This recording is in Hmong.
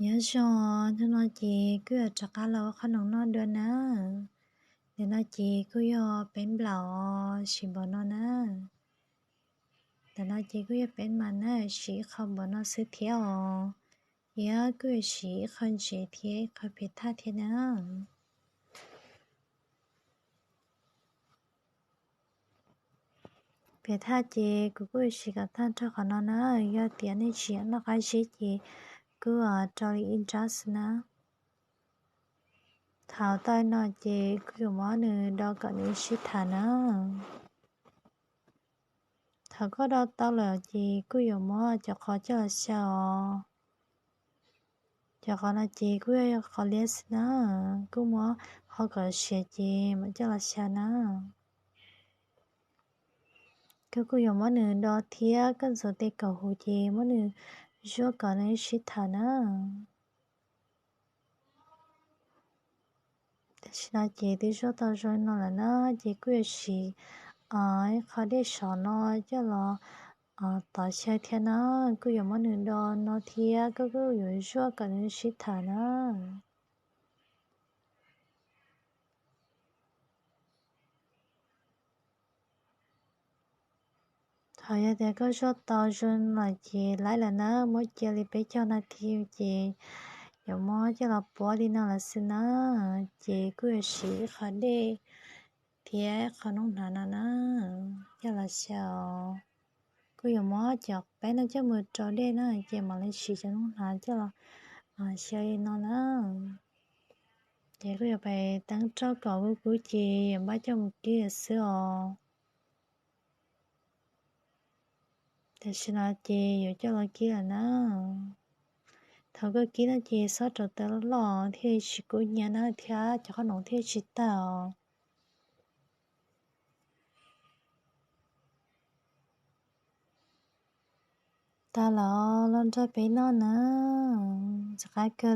Nyob zoo, hnub no ces kuj yuav rov qab los ua qhob noom noj dua na. Ntawm no ces kuj yog peb nplaum os, siv npaum no na. Ntawm no ces kuj yog peb mas na, siv ib qho npaum no xwb thiab os. Yog kuj yuav siv ib qho ntsev thiab ib qho phiav thaj thiab na. Phiav thaj ces kuv kuj yuav siv kom tag nrho qhov no na. Yog tias nej tsis noj qab zib ces kuj rau li ib nrab xwb na. Thaum tau no ces kuj yuav muab nws do kom nws sib tham na. Thaum koj do tau lawm ces kuj yuav muab cov qhov coj los xyaw os. Cov qhov no ces kuj yog qhov liab xwb na, kuj muab ho kom siav ces mam coj los xyaw na. Koj kuj yuav muab nws do thiab koj ntxuav tes kaum huv ces muab nws zuaj kom nws sib tham na. Tam sim no ces twb zuaj tau zoo no lawm na, ces kuj yuav siv ib qho dej sov no coj los tov xyaw thiab na. Kuj yuav muab nws do no thiab koj kuj yuav zuaj kom nws sib tham na. Thaum yog tias koj zuaj tau zoo lawm ces laib lawm na, muab cia li peb caug nas this ces yuav muab coj los puab li no lawm xwb na. Ces kuj yuav siv ib qho dej thiab qho noob hnav no na, coj los xyaw os. Kuj yuav muab cov peb no coj mus rau dej na, ces mam li siv cov noob hnav coj los xyaw li no na. Ces kuj yuav pais teeb rau kom kub kub ces yuav npaj coj mus kib lawm xwb os. Tam sim no ces yuav coj los kib lawm na. Thaum koj kib no ces xob rau taws loj loj thiaj tsis kub hnyiab na thiab cov qhob noom thiaj tsis tawg os. Tag los los nrog peb noj na, txaus qab kawg.